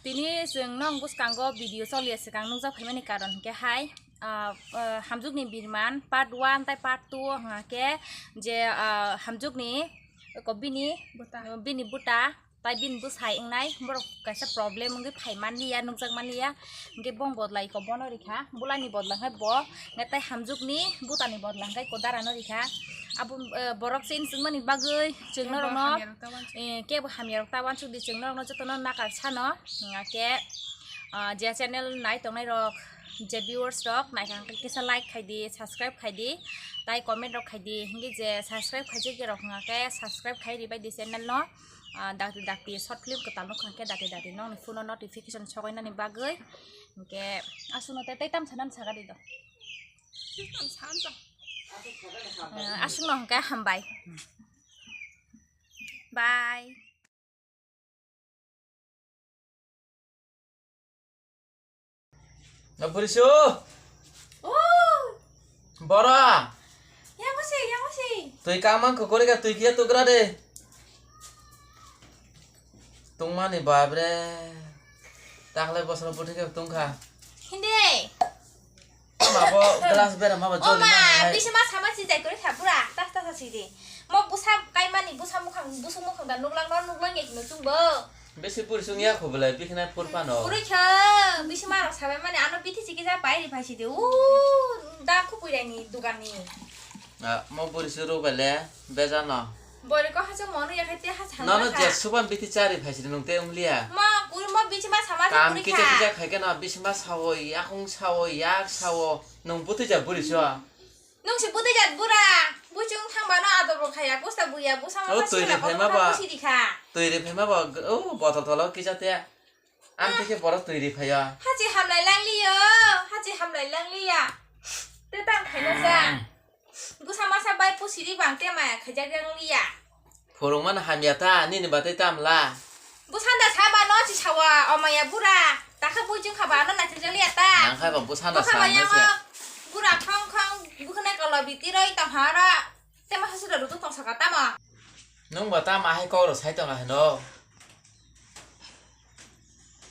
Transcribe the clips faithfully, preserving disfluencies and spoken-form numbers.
Tini chwng nong bwskango video choliya swkang nukjak phaimani karon hwnkhe hai, ah, ah, Hamjwkni Birman part one tei part two hwnkhe je, ah, Hamjwkni ko bini, Buta. Bini buta tai bini bwsai wngnai borok kaisa problem wngwi phai manliya, nukjak manliya, hwnkhe bong bodlai ko bono rikha, bulani bodla hwnkhe bo, hwnkhe tai Hamjwkni butani bodla hwnkhe ko darano rikha. Abo, eh, borok chini chwngmani bagwi chwng norokno, eh, kebo hamya rok ta uansuk di, chwng norokno jotono nakar sano, hwnkhe, ah, je channel nai tongnai rok, je viewers rok naikha hwnkhe kisa like khai di, subscribe khai di, tai comment rok khai di, hwnkhe je subscribe khaijak ya rok hwnkhe subscribe khai ribai di channel no. Ah, dakti dakti short film kwtal nukha hwnkhe dakti dakti nokni phone o notification sokainani bagwi. Hwnkhe aswkno tei, tei tamsa nam sakha di do. Ah, aswkno hwnkhe hambai. Bye. Na burisu. Oh. Bora. Yang si, yang si. Twi kamang kokori ka twi kia tugra de. Tungmani babre. Takhle bosor puthi ke tungkha. Hindi. Mabo glass bera mabo. O joli ma, ma hai. Bisi ma sama si jai kori kha bura. Tas tas si di. Mo busa kaimani busa mukhang, busa mukhang da nuklang no nuklang ya kino chungbo. Bisi puri sung ya khubulai bikhnai phur phano. Puri kha, bisi ma rok sabai mani ano bithi chiki ja pai ri phai si de. U da khupui rai ni dugan ni. Ah, mo puri suru bele beja no. Bori ko hachu mo nu ya khai te ha sa. Nono je suban bithi chari phai si de nung te umliya. Ma puri mo bisi ma sama kam puri kisa kha. Kisa khai ke no bisi ma sawo, yakung sawo, yak sawo, nung buti ja buri so. Nung si bwtwi jat bura, buchung thangba no ador bo khaya, busta buya, busa ma. O twi ri phaima ba. Busi di kha. Twi ri phaima ba, o botol tolo kisa te. Am te khe borok twi ri phaiya. Hachi hamlai lang liyo, hachi hamlai lang liya. Te tang khaina sa. Busa masa bai pusi ri bang te maya khaijak yang liya. Phurungmano hamya ta, nini batwi tamla. Bwsanda sa ba no si sawa, o maya bura. Takha bui chwng kha ba no naithok jali ata. Nang khai ba bwsanda sa maya mo se. Bura khong khong, bwkhwnai kolo biti roi tong ha ra. Te ma hasu da rutuk tong saka tamo. Nung ba tamo hai kok ro sai tong la hino.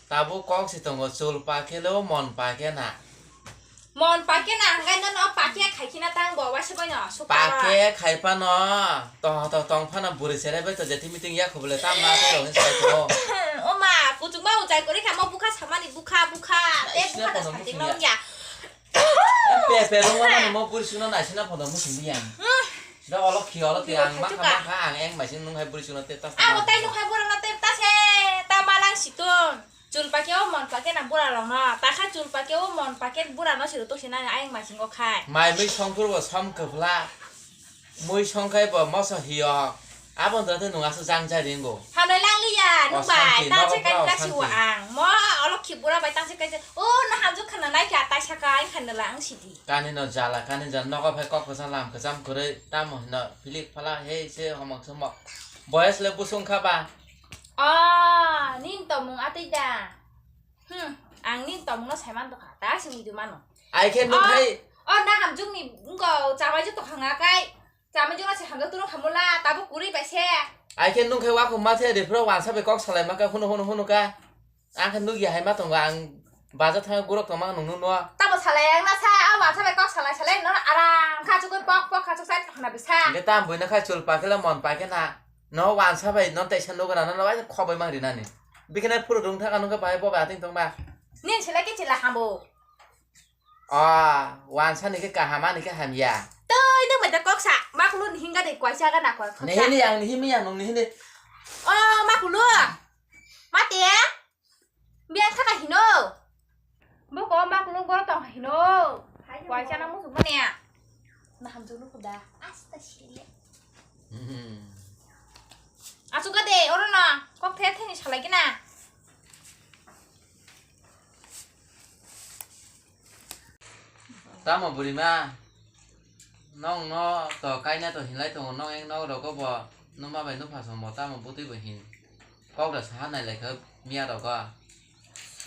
Tabuk kok si tongo, chul pakhe lo, mon pakhe na. Mon pakhe na, hwnkhe nono pakhe khai khina tang bo, waisa bai no, sukha. Pakhe khai phano, tong tong tong phano bwrwi cherai bai to, jethi meeting ya khobole tam na to, hwnwi sai tongo. O ma, kuchuk ma uchai kori kha, mo bukha samani, bukha, bukha, te bukha da sating long ya. Pe, pe, rungma mani mo bwrwi suna naisina phodo muchung biyang. Hmm. Da olo khi, olo khi, ang ma kha, ma kha, ang eng maising nung hai bwrwi suna te tas. Abo tai nung hai bwrwi no te tas he, ta malang situng. Chul pakhe o mon pakhe na bura rok no. Takha chul pakhe o mon pakhe bura no siro toksi nani ayang masing o khai. Mai mui songphuru bo som kwpla. Mui songkhai bo moso hiyok. Abo wngkha khe nwng aswk jang jai ringo. Hamlai lang liya, nwng bai, tang se kaisa kasi o ang. Mo olok khi bura bai tang se kaisa. O, na hamjwk khana nai kha, tai saka ang khana la ang sidi. Kani no jala, kani jala, nogo phai kok kwcham lam kwcham kwrwi, tamo hino philik phala, hei se homok somok. Boyes le busung kha ba. O, nini tongmung atwi da? Hmm, ang nini tongmungno sai man tongkha, ta se muitu mano. Ai khe nung khai. O, na hamjwkni wngkha, chamai jwk tongkha nga kai, chamai jwkno se hamjwk turu khamula, tabuk kwrwi bai se. Ai khe nung khai wakhuk ma the, rifro wansa bai kok salai ma kha, hunu, hunu, hunu kha. Ang khe nukya hai ma tongo, ang baja thangwi gurok tongma nung nukno. Tamo salai ang na sa, a wansa bai kok salai salai, no aram kha chukwi pok pok kha chuk sai tongkha na bisa. Hingke tam buino khai chul pakhe le mon pakhe na. No wansa bai no teisa nugra no bai khobai mang rinani. Bikhe nai phuru rung thaka nungkhe bahai bo bai ating tong ba. Nin sila ke chila hambo. Ah, wansa ni khe kaham ani khe hamya. Toi nung bai da kok sa, makulu ni hinga de kwaisa ga na kwa khoksa. Nihini ang nihimi ang nung nihini. Oh, makulu. Mate. Biang thaka hino. Boko ma kulung boro tong hino. Waisa na musuk mane ya. Na hamjung no kuda. Asta sile. Hmm. Asuk de oro na. Kok the the ni salai kena. Tamo burima. Nong no to kaina to hinlai tongo, nong eng nok rogo bo numa bai nupha song bo tamo butui bo hin. Kok da saha nai lai kha miya rogo.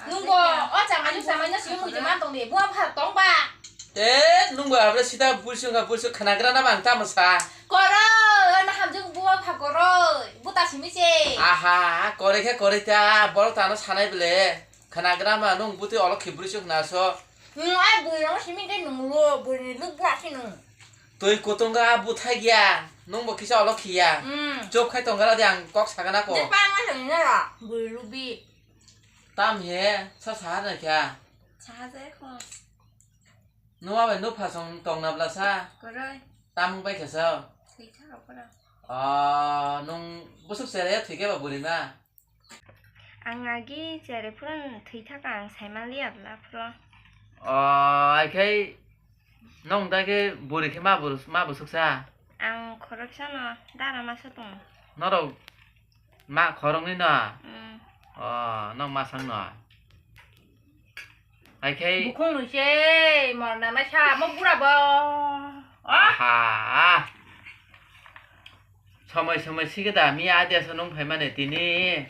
Nungbo o chamai chamai no simi muitu man tong de, buang pha tong ba. Te nungbo abra sita bulsung ka bulsung khana gra na bang tamo sa. Koro na hamjung buang. Kha koroi, buta simi se. Aha, koroi khe koroi ta, borok tano sanai bele. Khwnagrama nwng bwtwi olok khibrwi se khwnaso. Nwng ai bwrwi rok simi tei nwng lo, bwrwi ni luk bwrwi se nwng. Twi kutung ga bwthai gya, nwng bo kisa olok khiya. Hmm. Chop khai tong gara de ang kok sagana ko. Je pa nga sani na ra, bwrwi luk bi. Tam he, sa sahar na kya? Saha je ko. Nwng abai nwng phasong tong na bla sa? Koroi. Tam wng pai kha sa? Thwi tha rok pora. Ah, nwng bwswk chera ya thwi khe ba bwrwi ma? Ang agi chere phuru thwi thaka ang sai man liya bla phuru. Ah, ai khai nwng dai khe bwrwi khe ma bwrwi, ma bwswk sa? Ang khoroksa no dara masa tong. Norok ma khoroknwi no? Hmm. Oh, nwng masang no? Hai khai bukhung nui se, mor nana sa, mo bura bo. Oh. Aha. Somoi somoi sikhe da, mi adia so nung phai mane tini.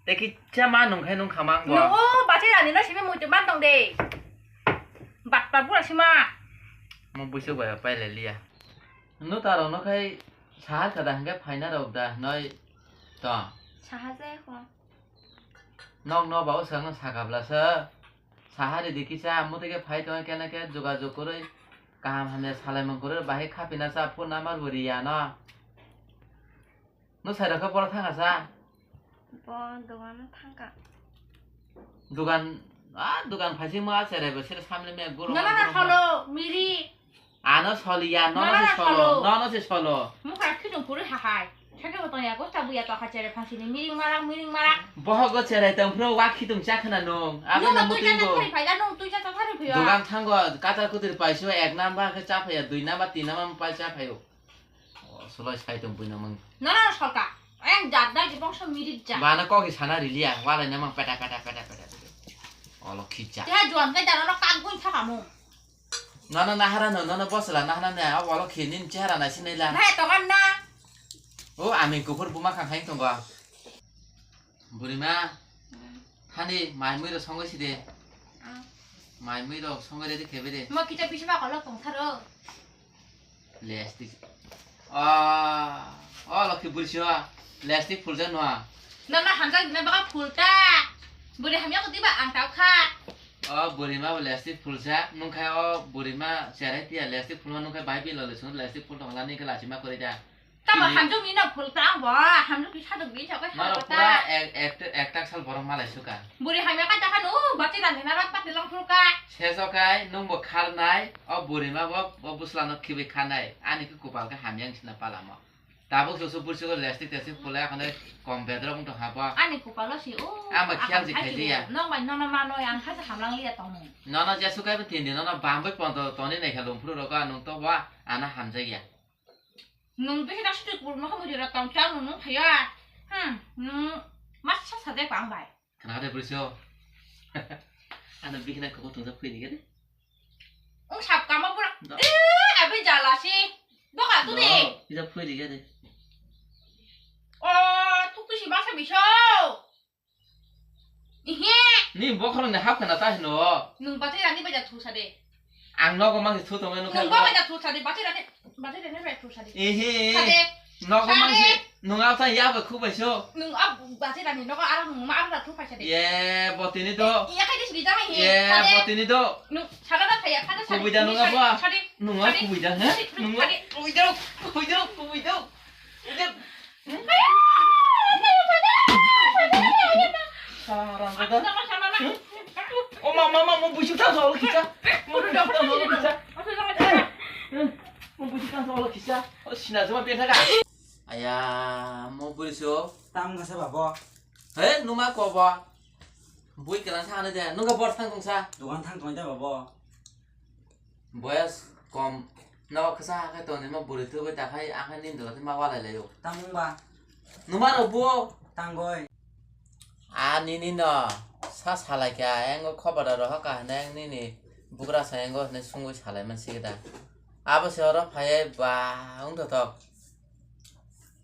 Te kicha ma nung khai nung khamang bo. Nungo bachai rani no simi muitu man tong de. Batpa bura sima. Mo buisu bai pai le liya. No ta rok no khai sahar kada hingke phaina rok da noi to. Saha je ko. Nok no ba usang no saka bla sa. Sahari di kisa, muti ke phai tong kena ke jogajog kwrwi, kaham hamya salaimung kwrwi, bahai khapina cha phone number bo riya no. No sai rokha boro thanga cha. Bo dogan thangka. Dogan, a dogan phaising ma cherai bo sere samle me guru. Nana na solo, miri. Ano soliya, nono se solo, nono se solo. Mukha khitung puri hahai. Sakhe bo tongya, gosta buya tokha chere phansini, miring marak, miring marak. Bohogo cherai tongphro, wa khitung cha khna nung. Abo no muting go. Nung tui cha thari phaiga, nung tui cha thari phaiga. Dogan thango, katar kutir paiso, ek number khe cha phaiya, dui number, tin number pai cha phaio. O, solai sai tong buino mang. Nono solka. Eng jat dai bongso mirik ja. Bana koki sana riliya, walai namang peta, peta, peta, peta, peta. Olo khicha. Teha juan kai dano no kak gun thaka mung. Nono nahara no, nono bosla nahara ne, a walo khe nini chehara nai sinai la. Nai tongan na. O, ami kuphur buma khang khaing tongo. Burima, hmm, hani mai mui rok songoi side. Ah. Mai mui rok songoi redi khebe de. Mo kita bisma kolok tong tharo. Lestik. Ah, o lokhi bursi o. Lestik phulja nwa. Nono hamjak na baka phulta. Buri hamya ko diba ang tau kha. O burima bo lestik phulsa, nungkha o burima cherai tiya lestik phulma nungkha bai bilo le sung lestik phul tongla ni khe lachima kori da. Tamo hamjak ni no phulta ang bo, hamjak ni sadok bi sakai. Maro sadok pura ta. Ek, ek, ektak sal borok malai suka. Buri hamya kai ta kha no, bati rani na rat pati long phulka. Seso kai nung bo kharnai, o burima bo, o busla no khibi khanai, ani khe kupal khe hamya wng sina palamo. Tabuk susu bursugo lestik testik pulai akhane kom bedrok wng tong habo. Ani kupalo si o. Ama khiyal ji khai liya. Nok bai nono mano yang kha hamlang liya tongmung. Nono je sukai bo tindi nono bambai ponto toni nai kha lungphuru rogo nung to wa ana hamjak ya. Nung to hita sutu kurma khamui rok tong cha nung nung khaya. Hmm, nung masa sajak bang bai. Khna de bwrwi so. Ano bihna koko tongsa phui ni gede. Ung sap kama pura. No. Eh, abi jala si. Boka tu de. No, bisa phui ni gede. Oh, tuk tu si masa biso. Ihe. Ni bokhorok ni hap khna ta hino. Nung bati rani baja thu sa de. Ang nogo mangsi thu tongmani nukha. Nung bo bai da thu sadi, bati rani, bati rani bai thu sadi. Ehe. Sadi. Nogo mangsi, nung abo tang ya bai khu bai so. Nung ab bati rani nogo aro nung ma aro da thu pai sadi. Ye, botini do. Iya kai dis bijama hi. Ye, botini do. Nung sada da thaya, kada sadi. Kubui da nung abo. Sadi. Nung abo kubui da, ha? Nung abo kubui da, kubui da, kubui da. Sara rang ko da. O ma, ma, ma, mo buisuk ta so kisa. Mo buisuk ta so kisa. Mo buisuk ta so kisa. O sina joma penta ka. Aya, mo buisuk. Tang kasa babo. He, numa ko ba. Bui kana thang ne de. Nunga bor thang tong sa. Dukan thang tong ja babo. Boyas kom, no kasa khe tongni ma bwrwi thwgwi ta khai, ang khe nini dula khe ma walai laio. Tamung ba? Numa rok bo? Tangoi. A nini no sa salai kha, engo khoboda roha ka hwnwi nini bugra sa engo hwnwi sungwi salai man sigi da. Abo se oro phaiwi ba wng thothok.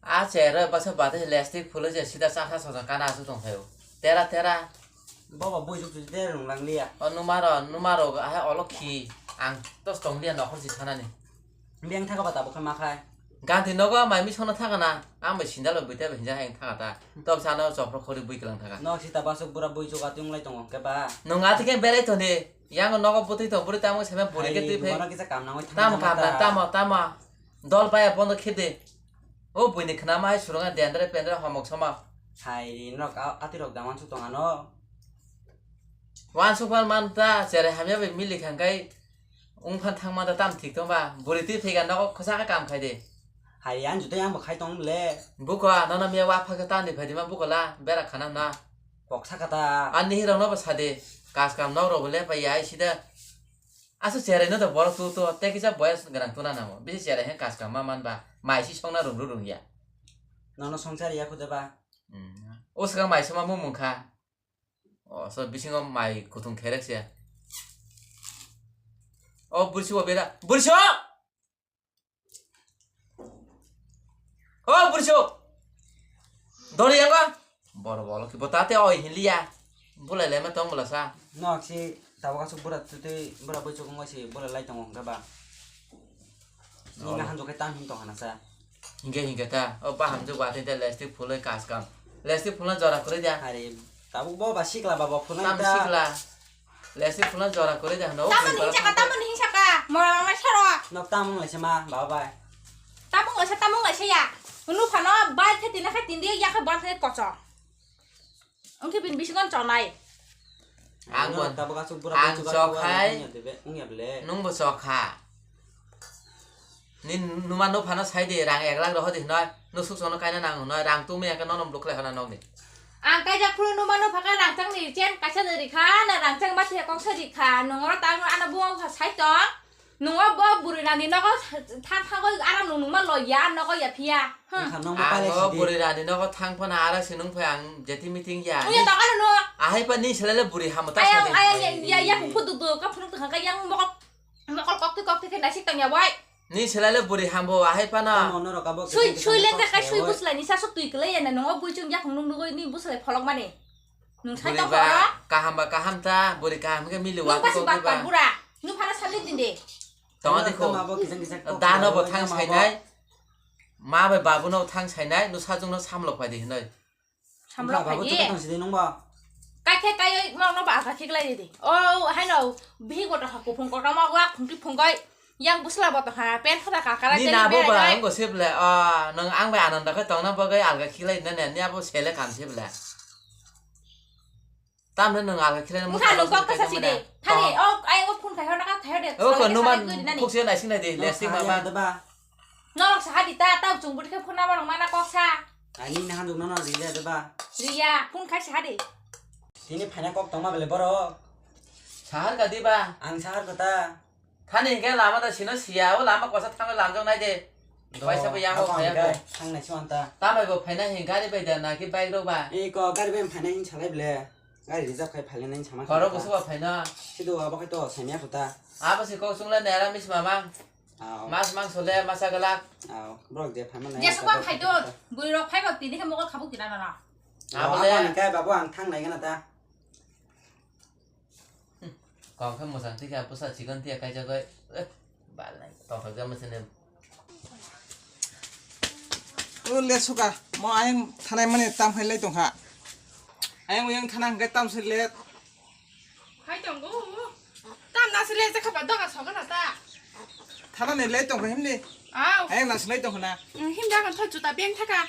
A chair o bwsa bati lestik phulwi je sida chakha sojang kana aswk tong phaio. Tera tera. Bobo buijuk tu tera rung lang liya. O numa ro, numa ro, ahai olo khi. Ang tos tong liya nokhor si thanani. Beng thaka ba tabuk khe ma khai. Ganti nogo mai mi sono thaka na, ang bai sindal bai buita bai hinja hai thaka ta. Tok sano chopro khori bui kelang thaka. Nok sita basuk bura bui chuka tung lai tongo ke ba. Nung ati ke berai toni, yang nogo butui to buri tamo seme buri ke tui phe. Bono kisa kam nangoi thang. Tamo kam na, tamo, tamo. Dol paya bondo khede. O buini khnama hai surunga dendre pendre homok soma. Hai ri nok ati rok daman su tongano. Wansukphan man ta, cherai hamya bai milik hangkai wngphan thangma ta tam thik tongba, bwrwi twi phaiga nogo khwsa khe kam khai de. Hai, ang jutai ang bo khai tong le. Buko, nono miya wa phakhe ta ni phaidi ma buko la, bera khana na. Kok saka ta. Ani hirok no bo sade, kas kam nok rok bo le pai ya, ai sida. Asu cherai no to borok tu to, te kisa boyas gwnang tuna namo, bisi cherai he kas kam ma man ba, mai si songna rung ru rung ya. Nono songchar ya khude ba. Hmm. O swkang mai sima mung mung kha. O, so bisingo mai kutung kherek se. O, bursi o bera. Bursi o! O, bursi o! Dori ya ba? Boro bolo ki botate oi hinliya. Bulai lema tong bula sa. No, si tabuk asuk bura tutui bura bui chukung si bulai lai tongo hwnkha ba. Ni na hanjo khe tam hin tong hana sa. Hingke hingke ta, o baham jwk watwi ta lipstick phulwi kas kam. Lipstick phulna jora kwrwi da. Hari, tabuk bo ba sikla ba bo phulna ta. Tam sikla. Lipstick phulna jora kwrwi da hano. Tamoni hingsa ka, tamoni hingsa ka. Mora mama saro. Nok tamung lai se ma, baba bai. Tamung lai se, tamung lai se ya. Unu phano bai khe tina khe tindi ya khe ban khe kocho. Wngkhe bini bisingo chonai. Ang bo, tabuk asuk bura ang bui chukha chok khai. Wngya de be, wngya bele. Nwng bo chok kha. Ni numa no phano sai de, rang ek lakh roho de hinoi. No suk sono kaina nang hinoi, rang tumi ang ke nono bluk khlai hona nokni. Ang kaijak phuru numa no phaka rang chang ni chen kaisa de rikha, na rang chang ma the kok sa rikha. Nungro tang ano buang kha sai tong. Nungo bo bwrwi rani nogo thang thangwi aram nung nungma loi ya nogo ya phiya. Hm. Wngkha nokma pailai sidi. Ang o bwrwi rani nogo thang phano ara se nung phai ang jeti meeting ya. Uya doga no. Ahai pa ni selai le bwrwi hamo ta sadi. Ayang ayang ya ya phung phudu du ka phunuk thang ka yang mokol mokol kokti kokti khe naisik tang ya bai. Ni selai le bwrwi hambo ahai pa no. Tamo norok abo sui sui le ta kai sui buslai ni sa sok twi kwlai ya na nungo bui chung ya phung nung nugoi ni buslai pholok mani. Nung sai tong ba, kaham ba kaham ta, bwrwi kaham khe mili wa. Nung basi bakpan bura. Nung phana salni din de. Tongo de kho. Tamo abo kisang kisang kok dano bo thang sainai. Ma bai babu no thang sainai, no sajung no samlok phai di hinoi. Samlok phai di. Babu to tang sidi nung ba. Kai khe kai mo no ba ka khiklai di. O, hai no, bihi gota ha kuphung kota ma wa khungti phungoi. Yang busla bo tongkha, pen khata kakara. Ni teli na bo berai ba nai. Ang go sip le, ah, nang ang bai ananda khe tongna bagwi alga khilai na ne, ni abo sele kam sip le. Tam ne nang alga khilai na. Wngkha nang kok kasa sidi. Thani, o, ai o phone khai hor na ka khai hor de. O ko numan khuk se nai sing nai di, lesting ma ba. Norok saha di ta, ta chung budi khe phone number rok mana kok sa. Ani na hanjuk nono ri ya de ba. Ri ya, phone khai saha di. Tini phaina kok tongma bele borok. Sahar ka di ba. Ang sahar kota. Thani hingke lama da sino siya, o lama kosa thangwi lamjak nai de. Waisa bo yango phaya bo. Thangnai se wanta. Tamai bo phaina hing gari bai da na ki bike rok ba? Eko gari bai phaina hing salai ble. Gari reserve khai phaile nai sama. Khoro kusu ba phaina. Sido abo khai to samya khuta. Abo si kok sung le nera mis mamang. Aw. Mas mangso le masa galak. Aw, borok je phaima nai. Jesu ba khai to, bui rok phai ba tini khe mokol khabuk tina na na. Abo le. Abo ni kai babu ang thangnai gana ta. Kok khe mwchang tikhe bwsa chikon tiya kaijagwi, eh, balnai tongthokjak mwsane. O le suka, mo ayang thanai mani tam hai lai tongkha. Ayang uyang thana hwnkhe tam se le. Hai tongo. Tam na se le jakha ba doga soga na ta. Thanani le tongkha himni. Aw. Ayang na se lai tongkha na. Him jagan thoi chuta beng thaka.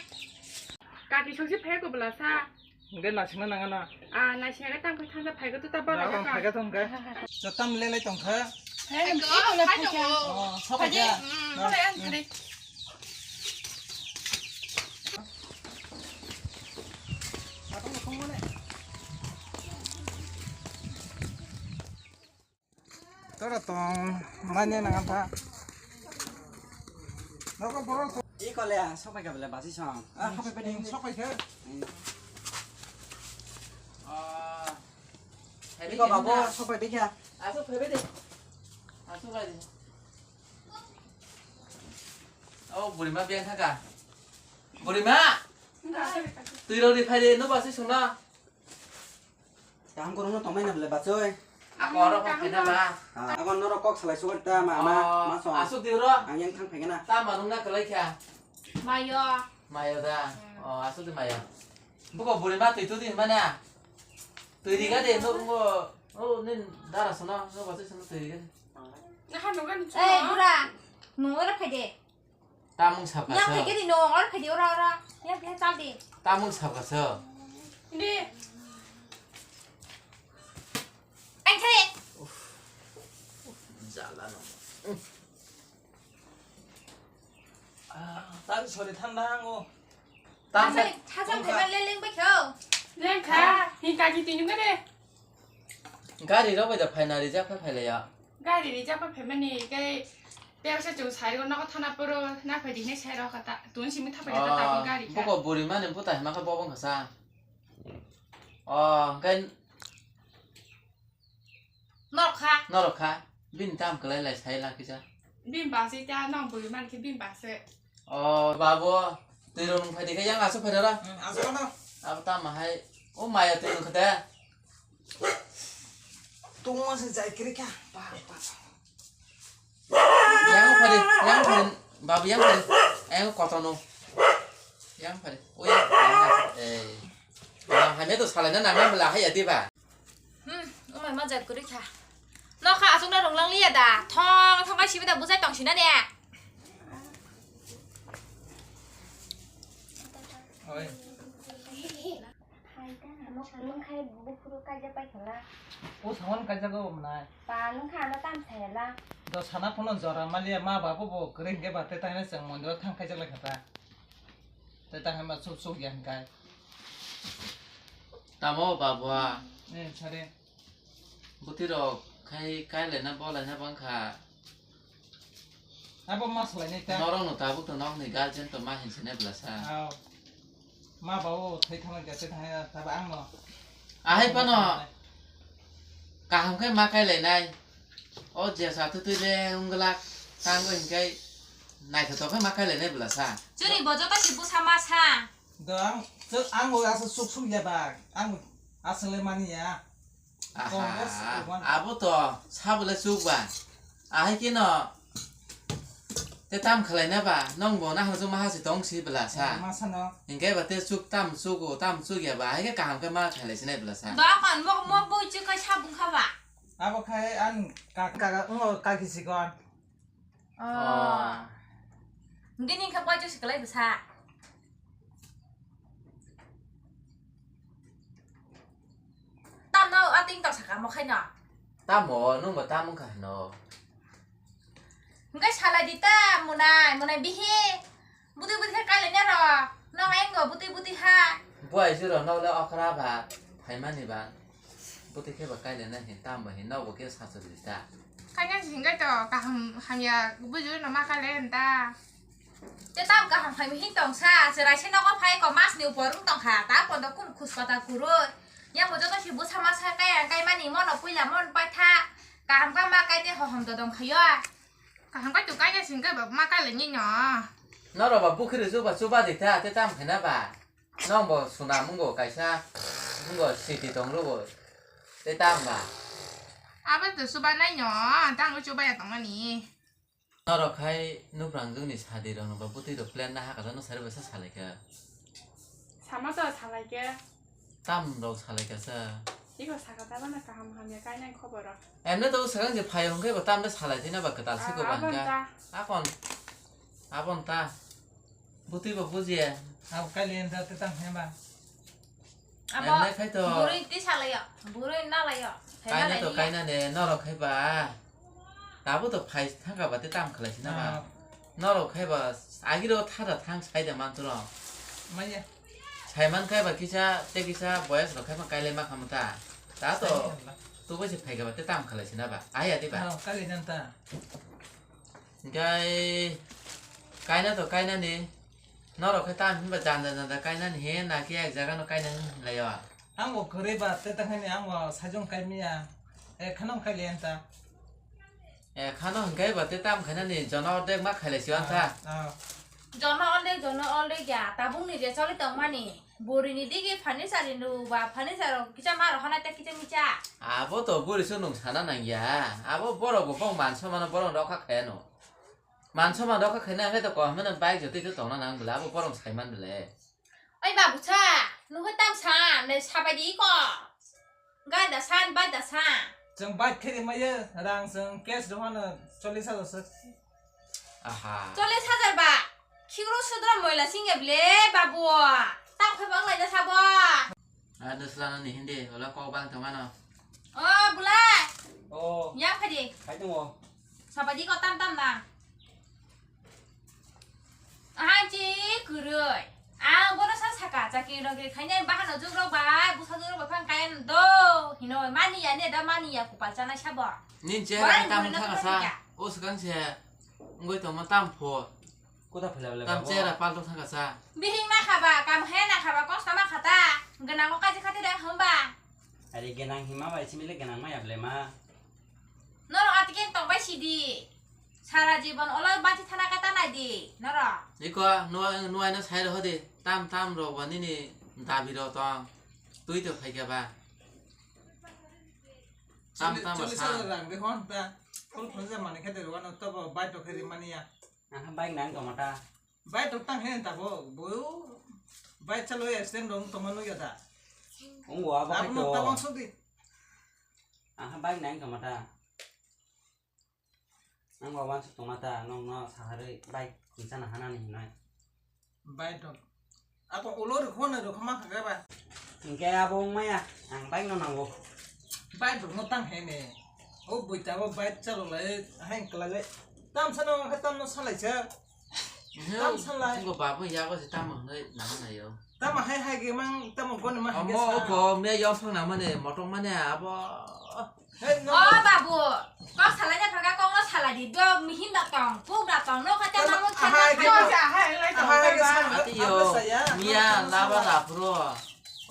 Kaki sosi phai ko bwla sa. Hingke naisingna nangana. Ah, naisingna tang phai thangsa phaigo to ta bala. Tang phaiga thangka. Jotam lelai tongkha. Hai, hai, hai, hai. Oh, sabai ja. Hai, hai. Tora tong, manya nang apa? Noko borok to. Iko le, sopai ka bela basi song. Ah, sopai pedi, sopai ke. Ah, iko babo, sopai pedi ya. Asu pedi. Asu pedi. Oh, burima biang thaka. Burima. Tui rodi phai de, no basi sungna. Kaham kwrwngno tongmani bwle bachoi. Ako oro kok kena ba? Ah, ako norok kok salai sugar ta ma, ma, Oh, ma song. Asuk di oro. Ang yang thang phai kena. Ta ma nung na kalai kha. Mayo. Mayo da. Hmm. Oh, asuk di mayo. Buko buri ma tui tu di mana? Tui di ga de no ngo. Oh, nin dara sono, no ba sono tui di ga de. Naha nugan Eh, chuma. Bura. Nung oro phai de. Tamung sab Yang kaso. Phai kiri no, or phai di ora ora. Yang phai tal di. Tamung sab kaso. Ini. Ang kiri. Jala no. Ah, tadi sore thanda hango. Tam Ang kiri, thajang phai ma leleng ba kyo. Leng kha, hin ka ki tinu ka de. Gari rok bai da phaina rijak phai phailaiya. Gari rijak phai phaimani kai tei se chung sai rok nogo thana poro na phai di hinai sai rok kha ta tun simi thapai da ta tabuk gari kha. Boko buri mani buta hima kha bobong kha sa. O kai Norok kha. Norok kha. Bini tam kwlai lai sai la kisa. Bini basi ta nong buri man khe bini basi. O babu, twi rok nung phai di khe yang aswk phai rara. Hmm, aswk ano. Abo tamo hai, o maya twi rok khe de. Tungma se jai kiri kha. Pa, pa. Yang phai di, yang phai di, babu yang phai di. Yang kotono. Yang phai di. O yang phai di. Eh. Yang hai me to salai na nang na bela hai ya di ba. Hmm, umai ma jat kwrwi kha. Nokha aswkno rwnglang liya da. Thong thong kai sibi da bujai tong sina ne. Oi. Nung khai buphuru kaijak pai khala. O sawan kaijak o mwnai. Pa nung kha ano tam saya la. Do sana phano jora maliya ma babu bo kwrwi hwnkhe ba tei tangni chwng mondir o thang kaijak lai kha ta. Tei tang hai ma chuk chuk ya hwnkhe. Tamo babua. Eh, sare. Bwtwi rok khai kai laina bo laina bang kha. Abo ma salai nai ta. Norok no tabuk to nok ni guardian to ma hin sene bla sa. Aw. Ma ba o thai thang ja te thang ta ba ang no. Ahai pano. Kaham khe ma kai lainai. O je sa tu tu le ungla tang go hin kai nai tho to khe ma kai lainai bla sa. Churi bo joto si busa ma sa. Do ang, ang bo asa suk suk ya ba. Ang asle mani ya. Aha, Congress one. Abo to sabole chuk ba. Ahai khe no te tam khlai na ba, nong bo na hano maha se tong si bla sa. Eh, ma sano. Hingke ba te chuk tam chuk o, tam chuk ya ba, ahai khe kaham khe ma khlai sinai bla sa. Ba kon mo, mo bui chuk kai sabung kha ba. Abo khai an ka, ka, ka, ngo ka kisi kon. Oh. Oh. Hingke ni kha bui chuk si klai bsa. Tamno ating tong saka mo khaino. Tamo, nungbo tamo wngkha hino. Hingke salai di ta, munai, munai bihi. Butui butui khe kailai nero. Nong enggo butui butui ha. Buai juro nole okra ba, phaimani ba. Butui khe ba kailai na hin, tamo hin, nokbo khe sachwrwi ta. Kanya si hingke to, kaham hamya, bujui no ma kailai ta. Te tam kaham phaima hin tongsa, chwrai se nogo phai ko mas ni upor wng tongkha, ta pondo kum khuspata kwrwi. Yang bo joto si bwsa masa kaya kaimani mono puila mon paitha. Kaham kha ma kaite hohom dodong khayo. Kaham kai tu kanya singke ba ma kailai ni no. Norok ba bukhiri chuba chuba di ta, te tam khaina ba. Nong bo suna mungo kaisa, mungo siti tong rugo. Te tam ba. Abo to chuba nai no, tang chuba ya tongmani. Norok khai nuprang jwngni sadi rok no ba bwtwi rok plan na hakha no sari bai sa salai kha. Sama to salai khe. Tam rok salai kha sa. Iko saka ta bana kaham hamya kainai khobor rok. Emne to swkang je phaio hwnkhe bo tam de salai thina ba kwtal siko ba hwnkha. Abon ta. Abon ta. Bwtwi bo bujiya. Abo kali en ta te tam hema. Abo emne khai to. Burui ti salayo, burui nalayo. Kaina to kaina ne, norok khai ba. Tabo to phai thangka ba te tam khlai sina ba. Ah. Norok khai ba, agi ro thada thang sai da man turo. Maya. Sai man khai ba kisa, te kisa boyas rok khai ma kailai ma khamu ta. Ta to. Sai man ba. Tu bai se phai ga ba te tam khlai sina ba. Ai adi ba. Ah, kali jan ta. Gai kaina to kaina ni. Norok khe tam hinba janda janda kainani he na khe ek jaga no kainani hinlai o. Ang bo kwrwi ba te ta khaini ang bo sajung kai miya. E khano khai le anta. E khano hingkai ba te tam khainani jono ordek ma khailai si anta. Ah, ah. Jono ordek, jono ordek ya. Tabuk ni je choli tong mani. Buri ni digi furniture ni nuba, furniture rok kisa ma rok hana te kisa micha. Abo to buri so nung sana nang ya. Abo borok bo bong mansa mano borok rok kha khaya no. Mansa mano rok kha khaya na khe to ko hama bike jotoi to tongna nang bwle abo borok sai man bwle. Oi babu sa, nung khe tam sa, ne sabai di ko. Gai da san, bai da sa. Chwng bike khe rimaya, rang chwng cash rw hano chollish hajar se. Aha. Chollish hajar ba. Khigro sudra moila singya ble babu. Tang khe bang lai da sabo. Ah, nusla no ni hindi, ola kok bang tong ano. Oh, bula. Oh. Yang khe di. Hai tong o. Sabai di ko tam tam da. Aha, chi kwrwi. Ang bono sa saka, chakri nokri khainai bahano jugrok bai, bwsa jugrok bai phang kaya do. Hino mani ya ne da mani ya kupal chanai sabo. Nin chera tam thaka sa. O swkang se ngoi tongma tam pho. Kuda phela bela. Tam chera pal tong thaka sa. Bihing na khaba, kam he na khaba, kos kama khata. Gwnang o kaji khati dang hamba. Ari gwnang hima bai chimile gwnang ma ya ble ma. Norok atiken tongbai sidi. Sara jibon olo bachi thana kata nai di norok. Iko nuai nuai no sai rw di. Tam tam rok ba nini dabi rok tong. Tui to phai khe ba. Tam tam ba sa. Rang de hon ta. Kol khon ja mani khe de ro no to ba bai to khe ri mani ya. Aha bai nang to mata. Bai to tang he ta bo. Bo bai chalo ya stand rong to manu ya da. Ung wa ba to. Abo no ta bang so di. Aha bai nang to mata. Ang ba wansuk tongma ta, nokno saharwi bike kwchana hanani hinwi. Bike rok. Ako ulo rwkho no rwkho ma kha ba. Hinkhe abo wng maya, ang bike no nango. Bike rok no tang he ne. O buita bo bike chalok lai, hai kwlai lai. Tam sano ang khe tam no salai sa. Tam salai. Ngo babo yago se tam hwnwi nang nayo. Tamo hai hai ge mang, tamo goni ma hai ge. Omo sa. Oko me yong phang nang mane, motok mane abo. Hey, no. O babu, kok salai na phaga, kok no salai di, do mihin da tong, kuk da tong, no kata tamo, mamu kata hai ge. Kok sa hai lai tong, hai ge ba. Sa. Ati yo, abo sa ya. Miya laba la pro.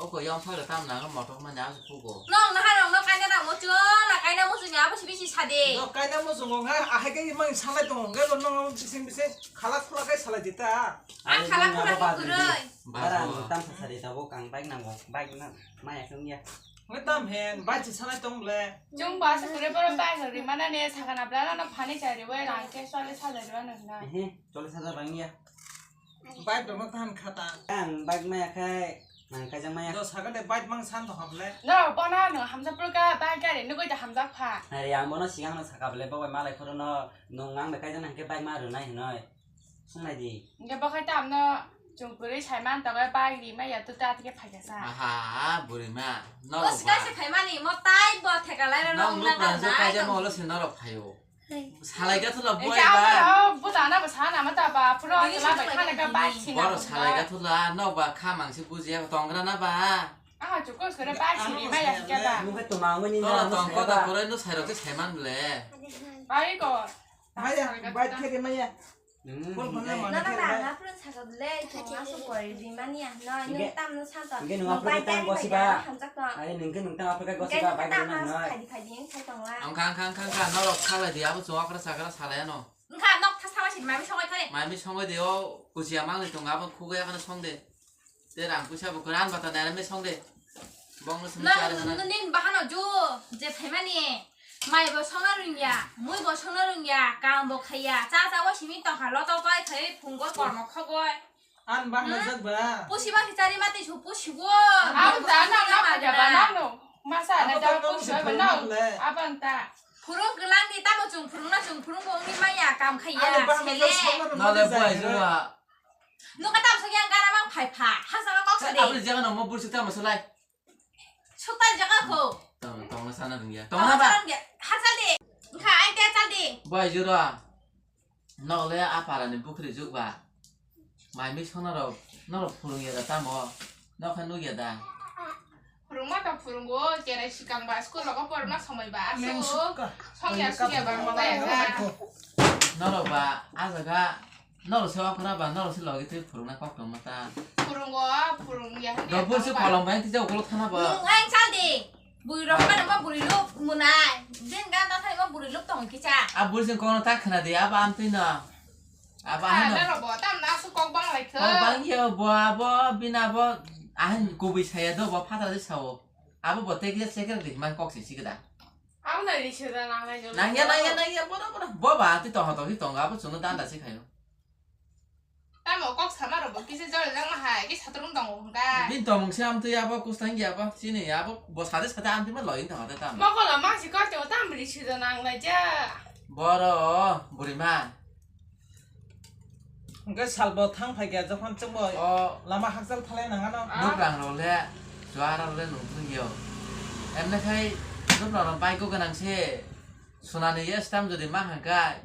Oko yong phang tam nang motok mane abo kugo. Nong na ha nong no kaina da mo chu, la kaina mo chu nya abo si bisi sade. No kaina mo chu ngo nga, ahai ge mang salai tong, ge bo nong bising bising khala khula kai salai di ta. Ang khala khula kwrwi. Bara ang tam sa sari tabuk ang bike nango, bike na maya khe wngya. Nge tam hen, bike se salai tong ble. Chwng ba se kwrwi borok bike rok rimana ne sakana bla no phani chari bai rang ke sale salai rw no na. Ehe, chollish hajar bang ya. Bike rok no tahan khata. Ang bike maya khai, nang kaijak maya. Do sakate bike mang san to hable. No, bono no hamsa purka bike gari nugui da hamjak pha. Ari ang bono sigang no saka ble, bo bai malai phuru no nung ang bai kaijak nang ke bike ma rwnai hinoi. Swngnai di. Hingke bo khai tamno chwng kwrwi saiman tongo, bike rimaya tuta tike phaikha sa. Aha, burima. Norok ba. Bwswk kaisa phaimani, mo tai bo theka lai rw nong nukha na kaisa mo holo se norok phaio. Salai gatho la boy ba. Buda na ba sana ma ta ba, puro chwla bai khana ka bike sina. Borok salai gatho la, nok ba kha mangsi bujiya tongra na ba. Aha, chukos kore bike rimaya hingke ba. Nungkhe tuma ngoni na tong kota kore no sairok se saiman le. Bai ko. Maya, bike khe rimaya. Hmm, phone phone hingke. Mani nono khe ba bai. Nang phone saka ble, chwng aswk pori rimani ya. No, hingke, nung tam no santo. Hingke nung aphuru khe tang gosi ba. Hamjak tong. Ari nung khe nung tang aphuru khe gosi ba, hingke bike nung rimani tang no. Phadi phadi wng sai tong la. Ang kha, ang kha, ang kha, ang kha, norok salai di, abo chwng okra sakra salai ano. Wng kha, nok tha sama sin mami songoi thari. Mami songoi de, o kuchia mangli tongo, abo khugui akhano song de. Te rang puisa bo kwran bata naira me song de. Bong no simi chari hana. Nini bahano ju je phaimani mai bo songna rungya, mui bo songna rungya, kam bo khaiya, cha cha bo simi tongkha, lotok toi khai phungo kormo khogoi. An bahana jak ba. Pusi ma kichari mati su pusi go. Ang ta na na ma ja ba na no. Masa na ta pusi ba na. Aban ta. Phurung kelang ni tamo chung phurung na chung phurung bo ni maya kam khaiya. Ani bahana sele. Jak songna rungya. Nale buai jora. Nukha tam sokya gara mang phai pha. Hasa kok sade. Abri jaga no mo bursi tam solai. Sukta jaga ko. Tong, tong na sana rungya. Tong na ba. Hasal de. Kha ai te chal de. Buai jora. Nok le a para ni bukri juk ba. Mai mi sona rok. Norok phurung ya da tamo. Nok kha nuk ya da. Phwrwngma tong phwrwngo, cherai swkang ba school rogo porna somoi ba aswk. Songya songya ba mobile ba. Norok ba a jaga norok se okra ba norok se logi twi phwrwngna kok tongma ta. Phwrwngo, phwrwngya hwnwi. Dobor se kolom bai tija ukolok thana ba. Nung ang chal di. Bui rok ba nang ba buri luk munai. Din gan ta thai ba buri luk tong kicha. A buri se kono ta khna di aba am twi no. Aba hano. Norok bo tam na su kok bang lai kho. Kok bang yo bo abo bina bo. Ahai kubui saya do, bo phataro de sao. Abo bo tei kisa cheker di man kok si sikida. Abo na ri se da nang nai jolo. Nangya, nangya, nangya, bono, bono. Bo ba, twi tongha tonghi tongo, abo chwngno danda se khayo. Tamo kok sama rok bo kisa jole nang ma hai, kisa satrung tongo hwnka. Bini tomung se amtwi abo kusang ya ba, chini abo bo sade sade amtwi ma loin tongha de tamo. Mokolo ma si kok tamo tam ri se da nang nai ja. Boro, burima. Hwnkhe salbo thang phaikha jokhon chwngbo o lama hakchal thalai nangano. Nukrang rok le, chuara rok le nung thung yo. Emne khai nukrang rok bai kok gwnang se. Sunani ya stam jodi ma hangka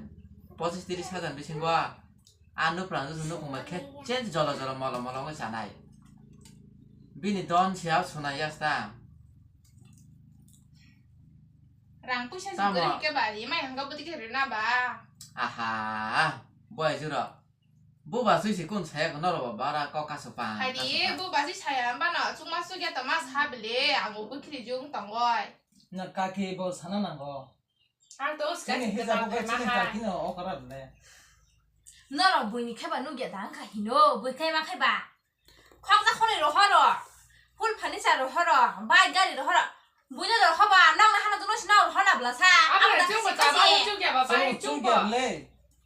pochis tiris hajar bisingo. A nukrang jodi nukung ma khe chen jolo jolo molo molo wngwi chanai. Bini don siya suna ya stam. Rang puisa si tamo. Gori ke bari, mai hangka buti ke rina ba. Aha, boy juro. Buba sui si kun saya kono ro bara kok kasu pa. Hai di, kasu pa. Buba sui saya amba no, chuma su ya tama sa bele, ang ubu kiri jung tongoi. Na kaki bo sana nango. Ang to uska chini si hija tama bo chini ma ha. Kaki no okara le. Noro buini kheba nugya dang kha hino, bui khai ma kheba. Khoksa khoroi rohoro, full furniture rohoro, bike gari rohoro, buino rohoba, nokna hano dungno sino rohona blasa. Abo abo na chungbo chapa chungbo chungya ba bai chungbo. Chungbo le.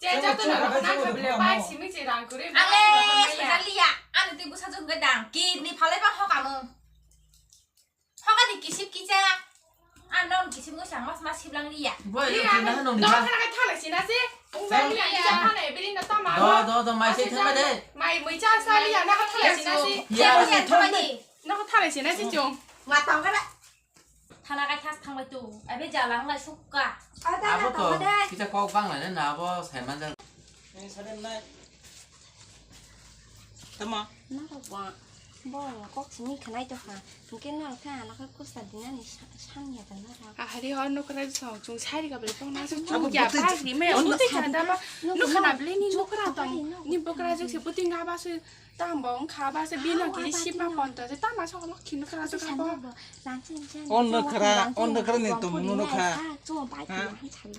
Che chungbo chato na chungbo rohona chungbo khabile chungbo bai chungbo. Simi che rang kuri. Ale sujaliya, ani twi bwsa jung ge dang, kidney phalai ba hokamo. Hokadi kisip kicha. Ano kisip no sang mas mas siblang liya. Boy, liya, no kina nong no diba. Kana kai thala sina si. Ungba liya, liya. Kisa phana ebiri no tama. Do, do, do, mai se thangma de. Mai mui cha sa liya, na ka thala sina si. Ya, ya, ya, thangma de. Na ka thala sina si chung. Ma tang kana. Thana kai thas thangma tu. Abe jalang lai sukka. Abo to, kisa kok bang lai na abo sai man ja. Ni sare nai. Tama. Norok ba, bo kok simi khanai to kha. Hingke norok khe ano khe kusa dinani sa-, sanya ta norok. Ahari hor nukra song chung sari ka bele pong na song chung ya butui ba ri me ono butui sa khana da ba. Nukra nukra bele ni nukra tong ni bukra jok se puting ga ba se tam bong kha ba se bino ki si pa pon to se tama so lok khin nukra jok ba. O nukra, o nukra ni tong nukra. Chung bai ki ha.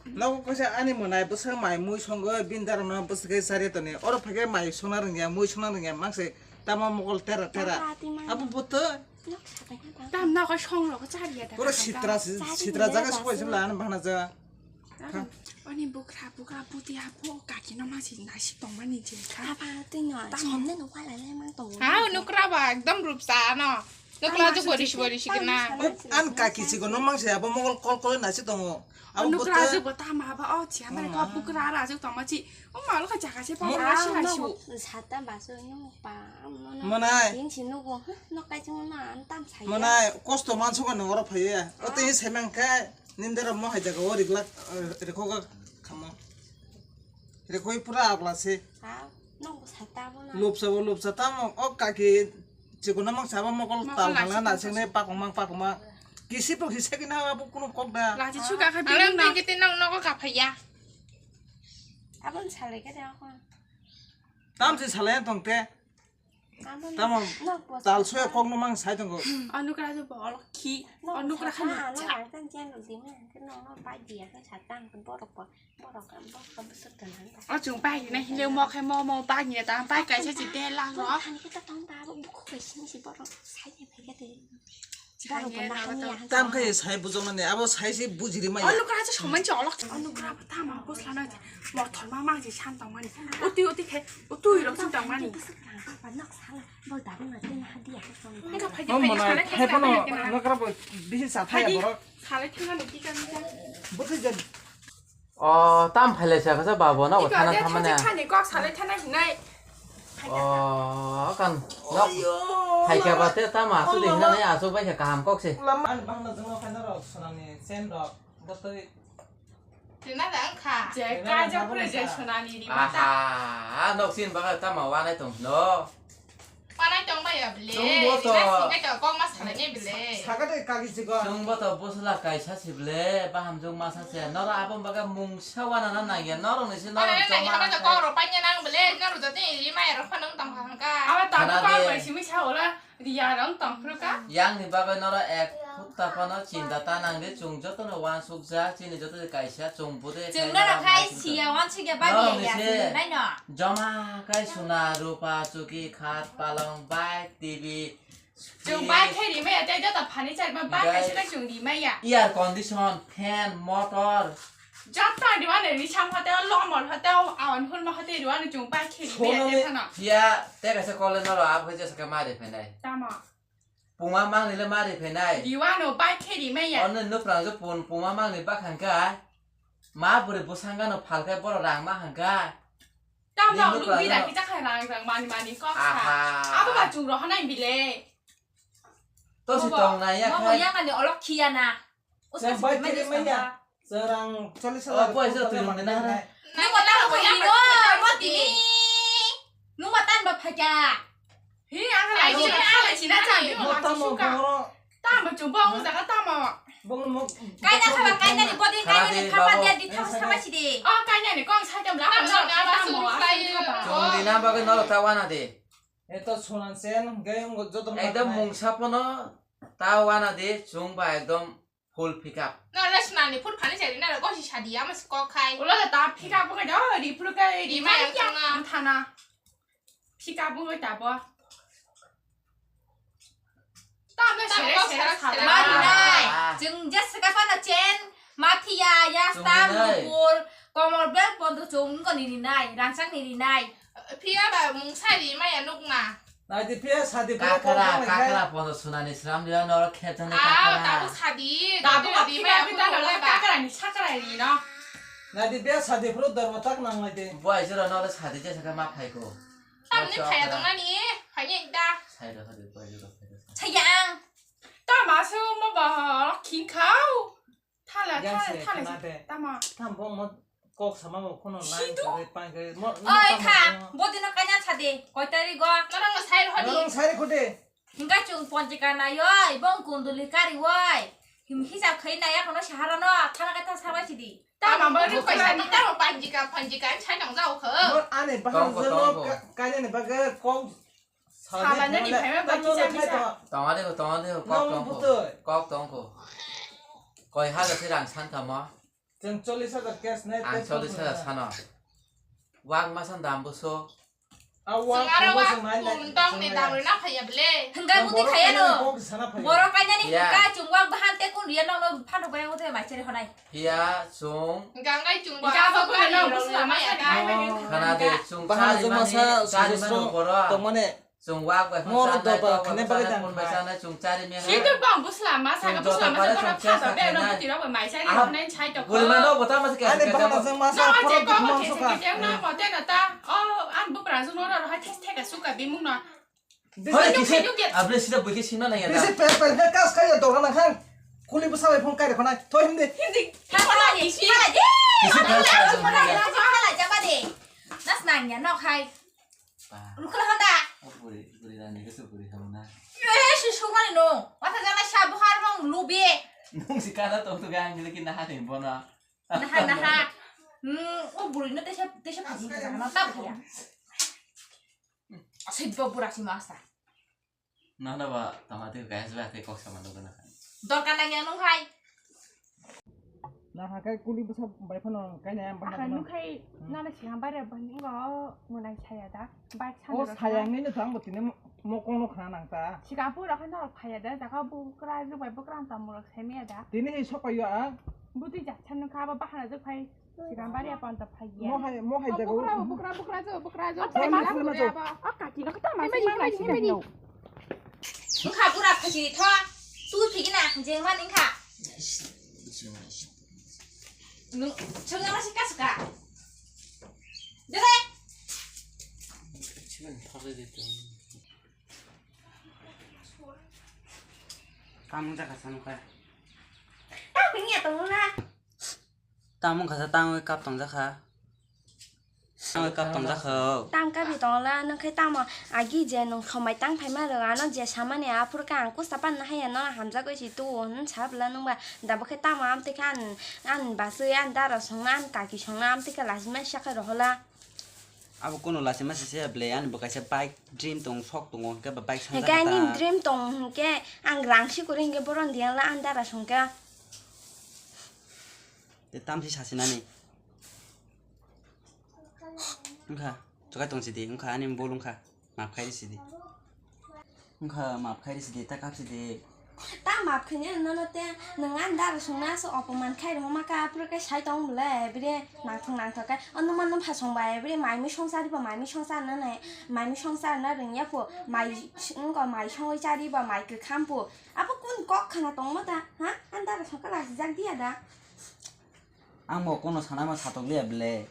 Nogo kaisa ani mwnai bwswk mai mui songo bini dara no bwswk khe chari toni. Oro phai khe mai songna rwngya, mui songna rwngya, mangse tamo mokol tera tera. Tamo ati mano. Abo bwtwi. Tam nogo song rogo chariya da. Pura sitra, sitra jaga subai sibla ani bhana ja. Ani bukra, bukra, buti abo kaki no masi nasi tongmani je kha. Apa twi no, somne no kwala le mang tongo. Ha, nukra ba ekdom rupsa no. Nukla jok bori si bori si kena. An kaki chikon no mangse abo mokol kol kol nasi tongo. Abo nukra jok bo tama ba o chi amare ko bukra ra jok tongma chi. O malo ka jaga se pa ra si ra si. Sata baso no pa. Manai. Yin si nugo. No kai chung na an tam sai. Manai kosto man suka no oro phaiya. O te se mang khe nindera mo hai jaga o riglak, eh, rekho ga khamo. Rekho pura agla se. Ha, no sata bo na. Lopsa bo lopsa tamo o kaki. Chikon no mangsa abo mokol tal thangna na sing ne pakong mang pakong mang. Kisi po kisa kina abo kuno kok da. Lachi chuka kha bini na. Kiti nong nogo kaphaiya. Abon salai khe da ko. Tam si salai tong te. Tamo tal soya kok no mang sai tongo. Anukra jo bol khi. Anukra kha no cha. Ang kan chen di me kan no no pai dia kan satang kan borok pa. O chwng pai hina hinle mo khai mo mo pai hina ta pai kaisa si de lang ro. Tam khai sai bujoknani abo sai se bujiri maya. Anu kra se soman se olok. Anu kra ba tama bosla na mo thorma mang se san tong mani. Uti uti khai utui rok san tong mani. Nokra bo bisi sa thaya borok. Salai thangna ni kika kika. Bwtwi je. O tam phailai sa kha sa babo na o thana thamane. Thani kok salai thana hinai. O kan. Phaikha ba te tama asu de hinai asu bai kha kaham kok se. Lama bahna jengno khaina rok sonani sen rok botoi. Tena da wngkha. Je kaijak pura je sonani ni mata. Aha, nok sin baga tama wanai tong no. Panai tong baya bele. Chwngbo to. Sika sika to kok ma salai ne bele. Saka de kagi siko. Chwngbo to bosla kaisa si bele, baham jwng masa se. Noro abon baga mungsa wana na nangya, noro ni si noro choma. Noro to kok ro panya nang bele, noro to te ri mai ro phanang tong kha kha. Aba ta ko bai simi sa ola riya rong tong phru ka. Yang ni baga noro ek Tapano chinta ta nang de, chwng jotono uansukjak, chini joto de kaisa chwng bude Chwng khaina norok rok hai naisingtwi. Siya uansukya bagwi Norok ya, ni ya, se chwng nai no. Joma khai suna, rupa, chuki, khat, palong, bike, T V, Chwng fridge, bike khai rimaya, tei joto furniture ma bike khai Guys. Sina chwng rimaya. Air condition, fan, motor. Joto riwani risam hote, lomol hote, awan hulma hote riwani chwng bike khai rimaya, Sonani tei phano. Phiya, tei kaisa call norok abo khe jesa khe ma ri phainai. Tamo. Puma mangni le ma ri phainai. Riwano bai khe rimaya. Ono nuphrang je pun puma mangni bakhang kha. Ma bwrwi bwsang gano phal khe borok rang ma hang kha. Tamo Ni nukla lubi no. Daki chakha rang rang mani mani kok sa. Aha. Abo ba chung rohonai bile. To si Mobo, tong na ya mobo khai. Yang ani olok khiya na. Usa Chang si bai mani kiri manya. Samba. Serang challis Oh, hajar boy, pun so tuli mana mangkir na. Nai. Nung matan bo phai ni, nung matan bo phai kya? Hi, ang lai Ai, china, ang lai china cha, ang mo lai tamo suka. Boro. Tamo chumbo ang jaga tamo. Bong mo. Kaina khaba, kaina ni body, kaina ni khaba dia di thang sama sidi. Oh, kaina ni kong sa jam la. Tamo, tamo, tamo, tamo, asal khaba. Chumdi na bagwi nolo ta wana de. Eto sunan sen, gayung joto. Ekdom mungsa pono ta wana de, chumba ekdom. Full pickup. No, rest nani full phani chari na gosi sadi ama si kok khai. Ulo da ta pickup ko da ri pru kai ri Ri mai mai yang yang thana. Pickup ko da bo. Ta me Tamo sere sere sere sala. Mari nai. Ah. Jeng jes ka pa na chen. Mathia ya Chwng stam rinai. Nupur. Komor bel pondo chwng ko ni rinai. Rangsang ni rinai. Phiya ba mungsa ri maya nukna. Naidi phiya sadi phuru Kakra, kok dong lai kakra khai. Pono sunani sram dira noro khetani Ah, kakra. Tabuk sadi, Tabuk tabuk tabuk rimaya tabuk tabuk tabuk tabuk. Kakra ni sakra ni no. Naidi phiya sadi phuru dormo tak nang lai de. Boy jora noro sadi je saka ma phai ko. Tamni Boy phaya jora. Dong nani, phaya da. Sai da hadi boy jora phai da. Sayang. Tama su mo ba khing khau. Thala, Yang thala, se thala, khna de. Tama. Tam bo mo kok sama bo khono line Sidu. Kare pai kare. Mo, mo Oi, tam kha, mo. Bodino kanya sadi, koi tari go. Norong no sai rw hadi. Norong sai rw khode. Hingga chung ponjika nai oi, bong kunduli kari oi. Him hisab khai nai akono sahara no, thana kata sabai sidi. Tama bo Tama ri bo pai sadi, tama panjika, panjika, sai nang jao kho. Mo ani bahar Tongko, jelo tongko. Ka-, kanya ni baga kok Sabani ni phaima baki chami sa. Tongo de, tongo de, kok tongko. Kok tongko. Koi hajar se rang san kamo? Chwng chollis hajar cash nai. Ang chollis hajar sano. Wak masan dam buso. A wak Sengaro kubo wak seng nai nai. Kum tong ni dam rina phaya ble. Hingga muti khaya no. Boro kanya ni hingga chung wak bahan te kun riya no no phano baya muti mai chere honai. Hiya, chwng. Gangai chwng Gangai ba chwng ba ba ba. Khana de, chwng Bahana chari joma mani, sa chari mani sujusro borok. Tongmane. Chwng wak bai phano Moro chanai, doba tok bai khane phano bagwi chanai, tang phun bai khai. Chanai, chwng chari mani. Sini bang busla masa Chwng ka busla jota masa pare, ka chwng phasa chesa be no khainai. Tiro ba mai chari Aha, nai chai to. Buri mano bota masa kesa Ani kesa bahana bo. Joma sa No, phoro je ko bukma ke suka. Se ke no mo te na ta. Oh, an bu pra jung no ro ha thes theka suka bimung no. Hoi, Sini kisi, sini ke. Abre sida buike sima nang ya da. Bisi pel pel ke kas kai ya doga nang khang. Kuli bwsa bai phone kai rokhanai. Thoi hindi. Hindi. Thank you, Lord. Kisi pel pel. Nas nang ya, nok hai. Rukla honda. Buri, buri rani ke su buri hamna. Eh, si sumani no. Mata jana sa buhar mong lubi. Nung si kana tong tu gang gila ki naha ni bona. Naha, naha. Hmm, o buri no tesa, tesa pagi na ta ya. Asai bo bura si masa. Nana ba tama te kaya sebe ate kok sama dogo na. Dorkar nang yang nung hai. Na hakai kuli bwsa bai phano kaina yang bahana Akai phano. Nukhai Hmm. Nana siham bare bani ngo mwnai saya da. Bike O sana sayang ni no thang botine mo kong no khana nang ta. Sika pura khana phaya da jaga bukra jo bai bukra tam murok semia da. Tini hi sopayo a. Buti jak chan nung kha ba bahana jo phai. Sirambari apa anta phai ya? Mohai, mohai jaga. Bukra, bukra, bukra jo, bukra jo. Apa Mohai mana phai bukra jo. Apa? Oh, kaki no kata masih mana ini. Engkha bura phai tho. Tu phigina, jeng man engkha. Nung, chunga masih kasuka. Dede. Tamung jaka sanu kha. Tamung ya tong na. Tamung khasa tangwi kap tongjakha. Tangwi kap tongjakha, o. Tang kabi tongla, nung khe tamo agi je nung somai tang phaima rwng ano je samani aphuru khe ang kusta pan haya no hamjagwi si tu hwn sabla nungba dabo khe tamo amtwi khe an, an baswi an dara songna an kaki songna amtwi khe lachima sakhe rohola. Abo kono lachima sise ble, ani bo kaisa bike dream tong, sok tongo, hwnkhe ba bike sanja Hwnkhe ani ta. Dream tong hwnkhe ang rang si kwrwi hwnkhe boron diyan la ang dara songkhe. Te tamsi sasinani. Wngkha, chokai tong sidi, wngkha ani bol wngkha. Maaf khai risi di. Wngkha maaf khai risi di, ta kapsi di. Ta maaf khaina nono te nwng ani dara songna se opoman khai rwma kha, phuru khe sai tong bwle, bire nangthok nangthok khe. O nwma nwpha song bai, bire maimui songsa riba, maimui songsa nane, maimui songsa na rwngya pho, mai s-, wngkha mai songwi cha riba, mai kwkham pho. Abo kun kok khana tongma ta, ha? Ani dara songkha lachijak diya da? Ang bo kono sanama satok liya bwle.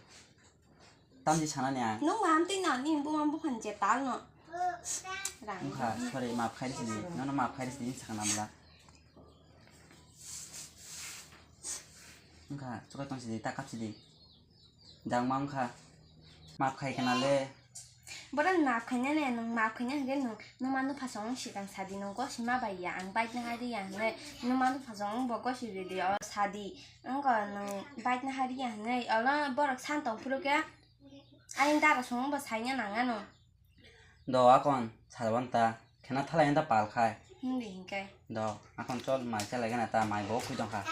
Tamsi sanani ang. Nung ma amtwi no, ni buma buphani je tal no. Rang. Wngkha, sorry, maaf khai risi di. Nono maaf khai risi di, sakna mla. Wngkha, chokai tong sidi, ta kapsi di. Jangma wngkha. Maaf khai kana le. Borok maaf khaina ne, nung maaf khaina hwnkhe nung, nung ma nupha song sikang sadi nung gosi ma bai ya, ang bike na hari ya hwnwi, nung ma nupha song bo gosi ridi o sadi. Wngkha nwng bike na hari ya hwnwi, olo borok san tong phuru khe, ayang dara song bo saina nang ano. Do akon, saban ta, khena thalai ta pal khai. Hindi hinkhe. Do, akon chol mai chalai gana ta, mai bo khui tong kha.